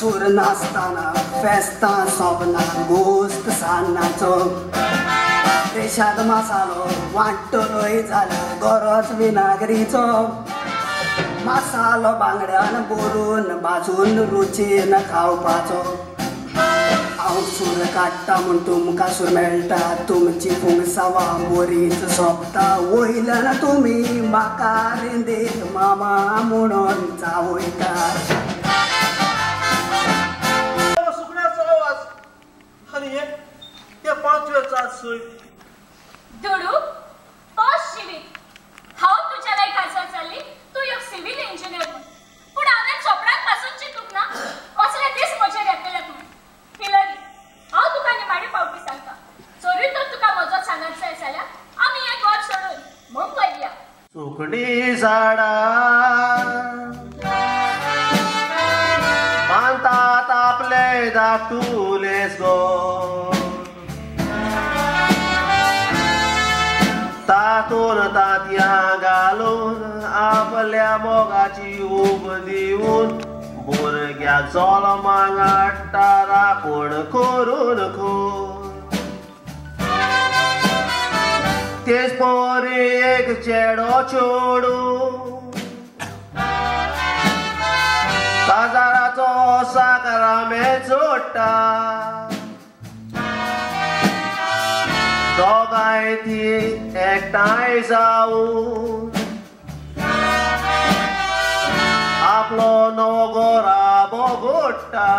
सूर नासतना फेस्तां सोंपना गोस्त सान्नाचो रेशाद मसालो वांट्टलोय जाल्यार गरज विनागरीचो मसालो बांगड्यान भरून भाजून रुचीन खावपाचो. हांव सूर काडटा म्हूण तुमकां सूर मेळटा तुमची फुंगसावां बरीच सोंपता वयल्यान तुमी म्हाका रेंदेर मामा म्हणून चावयता. सुकण्याचो आवाज आनी हे पांचव्या सोय दुडू तो शिवीत हांव तुज्या लायक आसा जाली तूं एक सिव्हील इंजिनियर म्हूण पूण हांवें चोपडाक पासून चिंतूंक ना असले दीस म्हजेर येतले म्हूण. हिलरी हांव तुका निमाणे फावटी सांगता जरूय तर तुका म्हजो सांगात जाय जाल्यार आमी हें घर सोडून मुंबय या. सुकणी झाडां बांदतात आपले धाकटुलेच गो तातून तांतयां घालून आपल्या मोगाची ऊब दिवन भुरग्याक जल्माक हाडटा राखण करून खूब तेच परी एक चेडो चेडूं काजाराचो साकरामे जोडटा दोगांय ती एकठांय जावन आपलो नवो गोराबो गोडटा.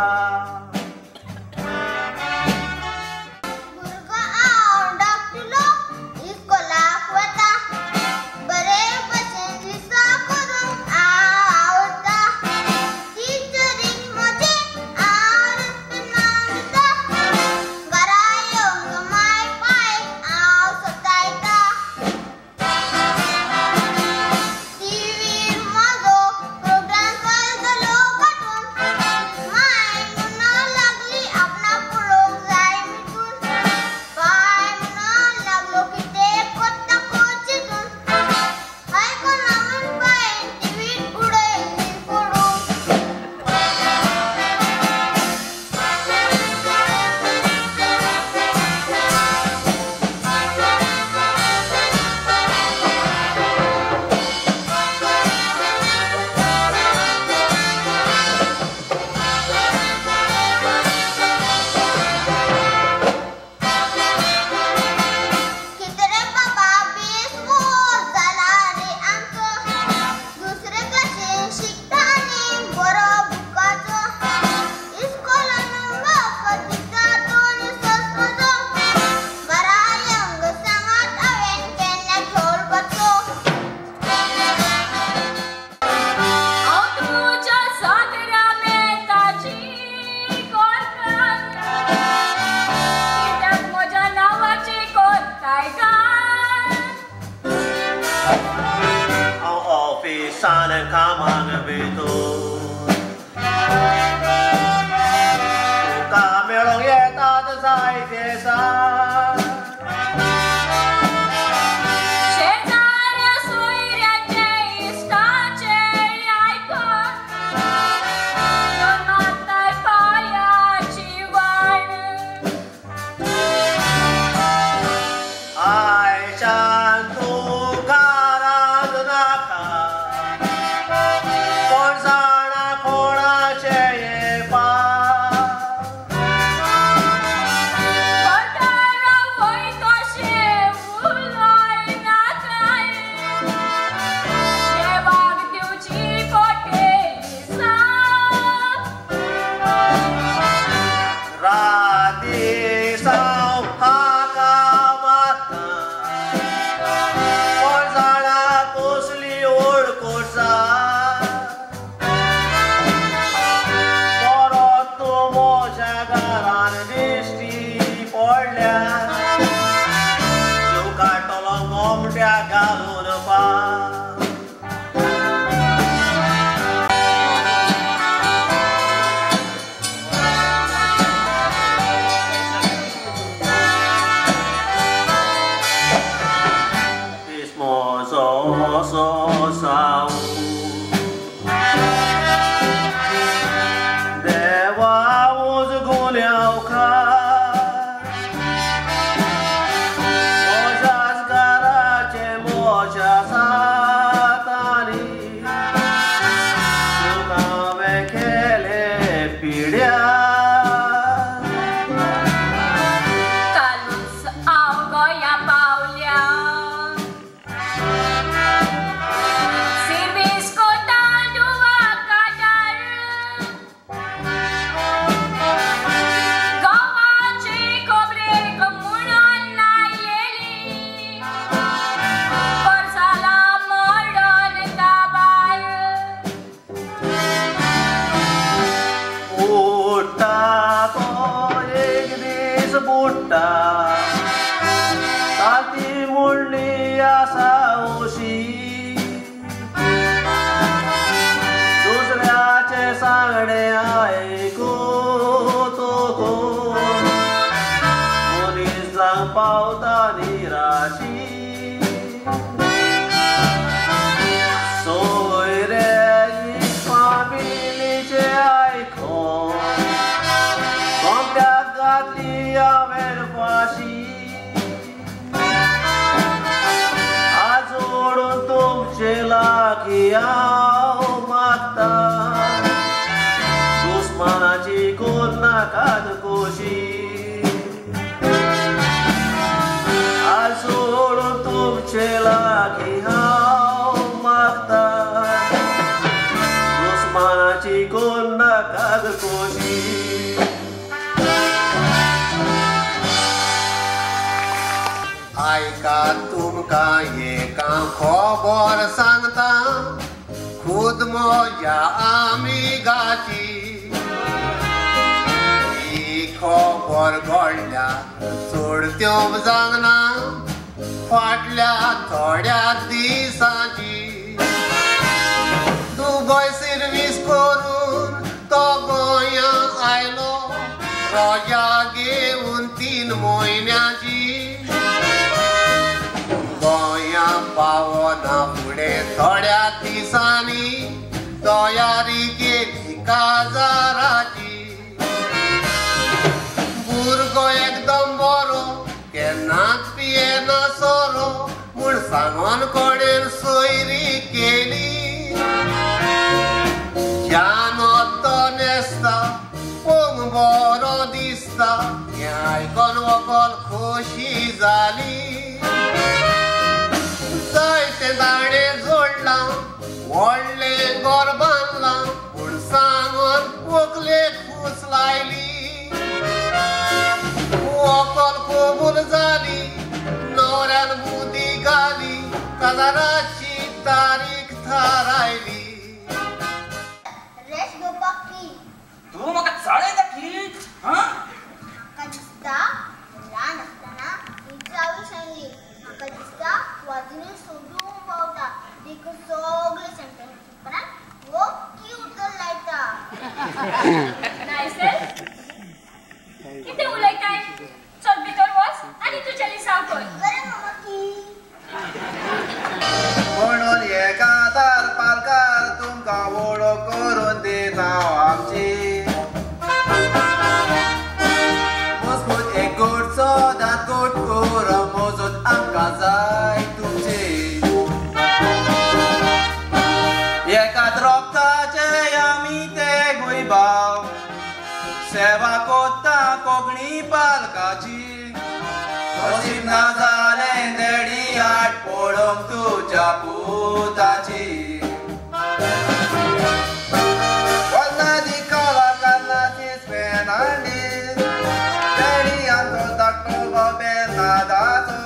कामांक भितर तुका मेळोंक येतात जायते सार शेजाऱ्या सोयऱ्यांचे इश्टांचे आयकून माताय पांयाची वाण आयच्यान तूं घरांत नाका so. तुमचे लागीं हांव मागता दुस्मानाची कोन्नाकात खोशी आज सोडून तुमचे लागीं हांव मागता दुस्मानाची कोन्नाकात खोशी. आयका तुमकां एका खबर सांगता खुद म्हज्या आमिगाची ही खबर घडल्या चडत्यो जावना फाटल्या थोड्या दिसांची. दुबय सर्वीस करून तो गोंया आयलो रजा घेवन 3 म्हयन्याची. गोंया पावना फुडें थोड्या दिसांनी तयारी केली काजाराची. भुरगो एकदम बरो केन्नाच पियेना सोरो म्हूण सांगोन कडेन सोयरी केली. ज्यानो तो न्हेसता पळोवंक बरो दिसता हें आयकोन व्हंकल खोशी जाली. जायतें ताणें जोडलां व्हडलें घर बांदलां पूण सांगोन व्हंकलेक फूस लायली. व्हंकल कबूल जाली न्हवऱ्यान बुदी घाली काजाराची तारीख थारायली. रेस्ट घेवपाक की तूं म्हाका चाळयता की हां. म्हाका दिसता ल्हान आसतना ही सांगली म्हाका दिसता वाजून सोदूंक पावता देखून सगळे सेंटेन्स उपरांत वोग्गी उतर लायता. नायसेल कितें उलयताय? चल भितर वच आनी तुजें लिसांव कर. बरें मामा की. म्हणून एका तार पालकार तुमकां वळख करून दिता आमची. मजबूत एक गोडचो दांत गोड कोर मोजून आमकां जाय तुमची. एकाच रोगताचे आमी ते गोंयबाव सेवा कोत्ता कोंकणी पालकाची. नशीब ना जालें देडी आट पळोवंक तुज्या पुताची. वल्लादी कलाकाराची फेर्नांडीस डॅडी आमचो धाकटो भाव बेर्नादाचो.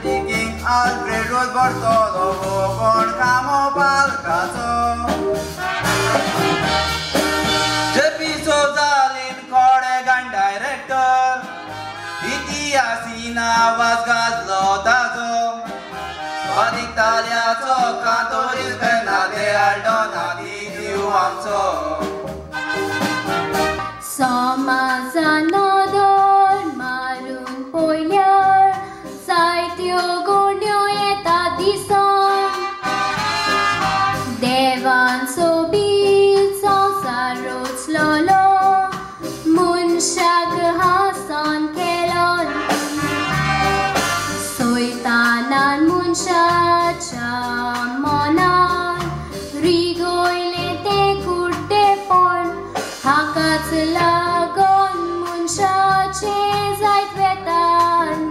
किंग आल्फ्रेड रोज भरतलो कोण कामो पालकाचो. जेपी सोजालीन खोडेगान डायरेक्टर इतिहासीन आवाज गाजलो ताजो. स्वादीक ताल्याचो कांतोरीस फेर्नांदे आल्डोना दिव आमचो. समाजान नदर मारून पळयल्यार जायत्यो गोंड्यो येता दिसोन. देवान सोबीत संवसार रचलोलो मनशाक हांसोन केलोन. सैतानान मनशाच्या मनान रिगयलें तें कुड्डेपण. हाकाच लागून मनशाचें जायत वेता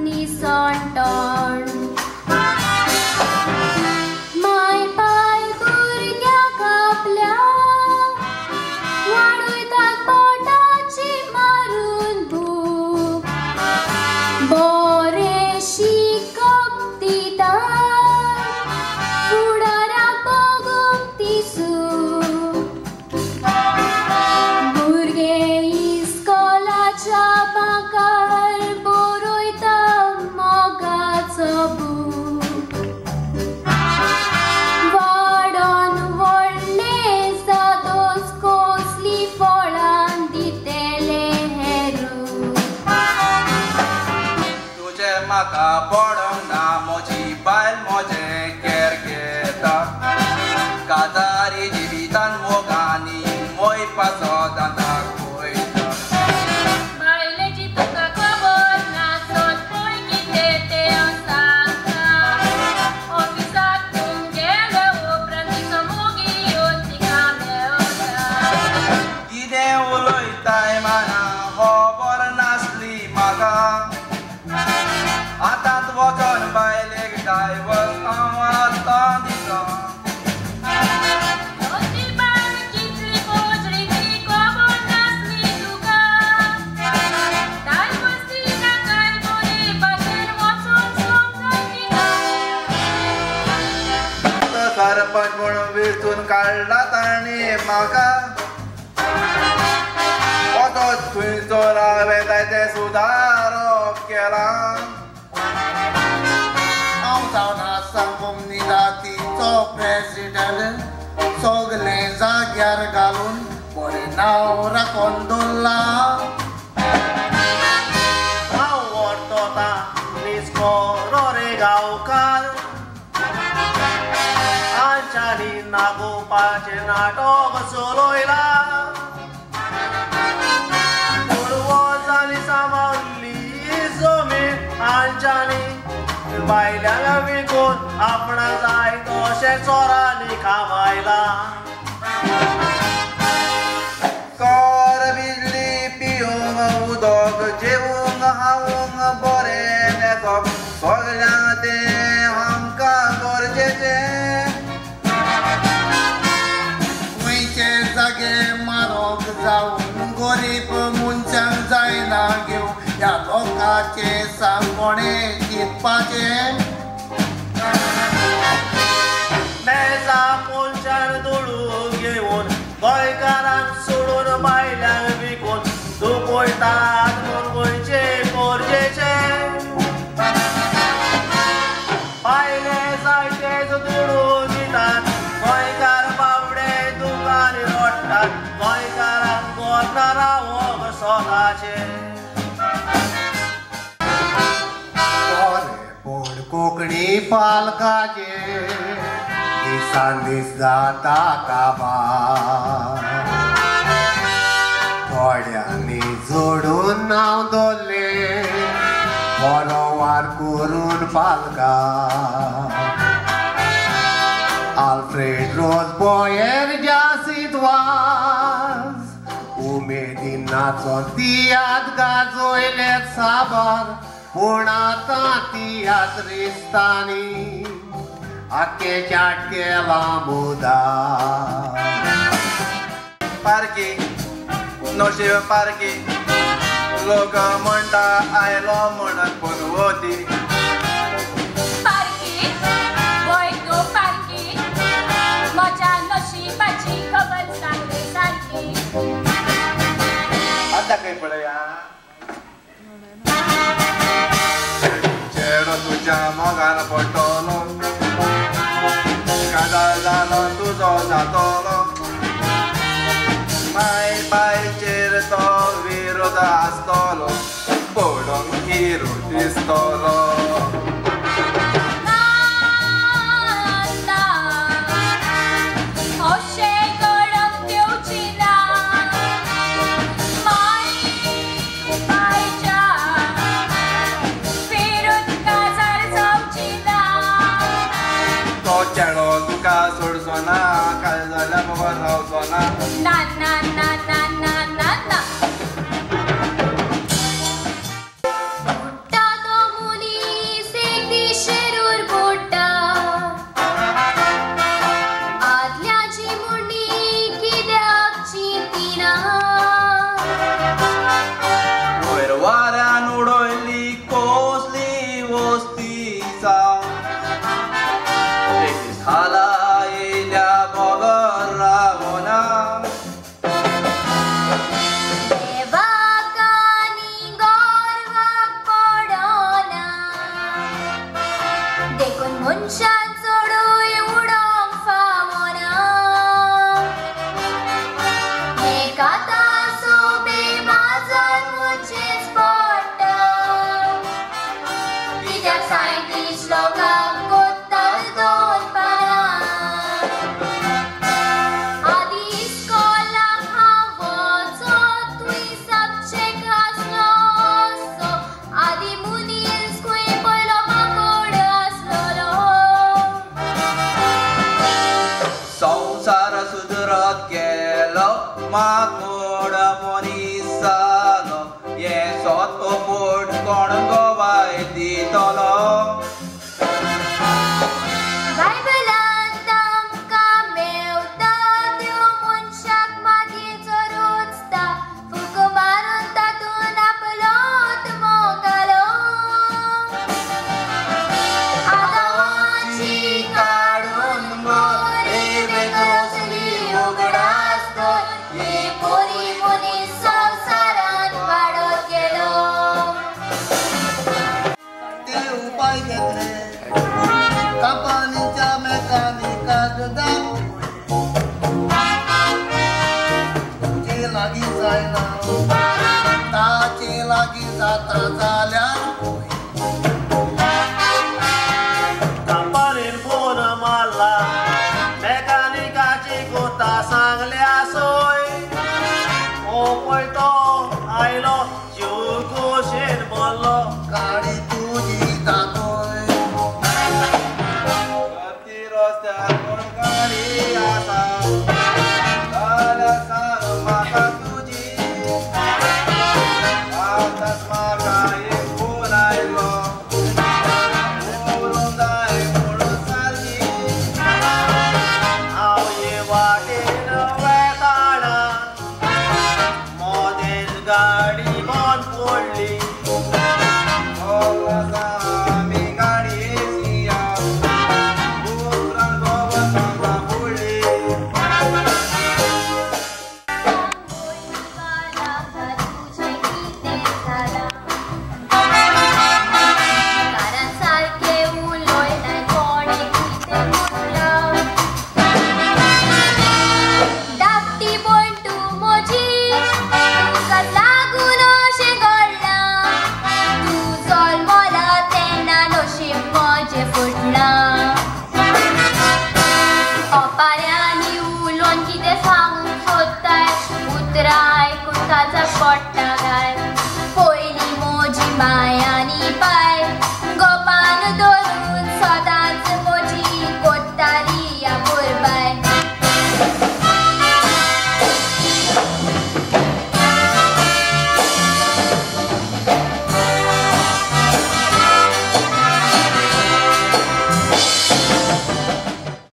निसणटण. माय पाय भुरग्याक आपल्या वाडयतात पोटाची मारून भूक. बरें शिकप दितात फुडाराक भोगूंक ती सूख. भुरगे इस्कोलाच्या बांकार बरयता मोगाचो बूक. वाडोन व्हडले जातोच कसली फळां दितले हेरूक. तुजें म्हाका पडोंक ना म्हजी बायल म्हजें केर घेता. काजारी जिवितान मोगांनी मोय पासत दाखयता. बायलेची तुका खबर ना सोद पळय कितें तें हांव सांगता. ऑफिसाक तूं सरपंच म्हूण वेंचून काडला तांणी म्हाका. वचत थंयसर हांवें जायतें सुदारप केलां. हांव जावन आसा कोमनिदादीचो प्रेसिडंट, सगलें जाग्यार घालून बरें नांव राखून दवरलां. हांव व्हरतोता निस्कोरो रे गांवकार, आंच्यानी नागोवपाचें नाटक चलयलां. पूर्वजांनी सांबाळिल्ली जमीन आंच्यानी बायल्यांक विकून आपणाक जाय तशें चोरांनी कामायलां. सोर बिजली पिवंक उदक जेवंक खावंक बरें न्हेसप सगल्यांक तें आमकां गरजेचें. खंयचे जागे मारोंक जावन गरीब मनशांक जायना घेवंक, ह्या लोकांचें सांग कोणें चिंतपाचें. मेजा पोंच्यान दुडू घेवन गोंयकारांक सोडून बायल्यांक विकून दुखयतात म्हूण गोंयचे पोरजेचे. बायले जायतेच दुडू दितात, गोंयकार बावडे दुकान रडटात, गोंयकारांक गोरना रावंक स्वताचें. बरें कोंकणी पालकाचें दिसान दीस जाता काबार, थोड्यांनी जोडून नांव दवरलें बरो वार करून पालका. आल्फ्रेड रोज बोयर जासीत वाज, उमेदीन नाचोन तियाद गाजोयले साबार, पूण आतां तियात्रिस्तांनी आख्खें चाट केलां मुदार. पारकी नशीब पारकी, लोक म्हणटा आयलो म्हणून पनवती. पारकी वय गो पारकी, म्हज्या नशिबाची खबर सांगले सारकी. आतां खंय पळया चेडो तुज्या मोगान पडटलो, काजार जालो तुजो जातलो, माय बायचेर तो विरोध आसतलो, पडोंक हिरो दिसतलो. ना ना अशें घडोवंक दिवची ना, माय बायच्या विरुद्ध काजार जावची ना. तो चेडो तुका सोडचो ना, काल जाल्यार बगर रावचो ना. ना ना ना ना ना ना ना. बुडटा तो मनीस एक दीस शेरूर बुडटा, आदल्याची मुंडी कित्याक चिंतिना. वयर वाऱ्यान उडयली कसली वस्ती जावं, एक दीस हाला येयल्या बगर रावना. देवाक आनी गोरवाक पडना, देखून मनशान चडूय उडोवंक फावना. एक आतां सोबे माजर मुचेच पडटा, कित्याक सायंटिस्ट लोकांक कोत्तात दोन पानां. आदी इस्कोलाक हांव वचोन तुंय सबजेक्ट आसलो असो, आदी मनीस खंय पयलो माकोड आसलोलो. संवसार सुदरत गेलो माकोड मनीस जालो, हें सत फट कोण गवाय दितलो. बायबलांत आमकां मेवता त्यो मनशाक मागीर चोरुचता, फूक मारून तातूंत आपलो आत्मो घालो. आदामाची काडून तुजे लागीं जायना ताचे लागीं जाता जाल्यार पळय. कंपनीन फोन मारला मेकानिकाची कोता सांगल्या सोय. ओ पळय तो आयलो जीव खोशेन बोल्लो गाडी तुजी दाखय. प्रति रस्त्यार कोण गाडी आसा जाल्यार सांग म्हाका तुजी. आतांच म्हाका एक फोन आयलो उलोवंक जाय म्हणून सारकी. हांव हे वाटेन वेताना मोदेन गाडी बंद पडली. आमी गाडयेची उपरांत गोवन आमकां पडली. तुझे कितें जालां कारण सारकें उलयनाय कोणें कितें म्हणलां. धाकटी भयण तूं म्हजी तुकाच लागून अशें घडलां. तूं जल्मला तेन्ना नशीब म्हजें फुटलां. ओपारे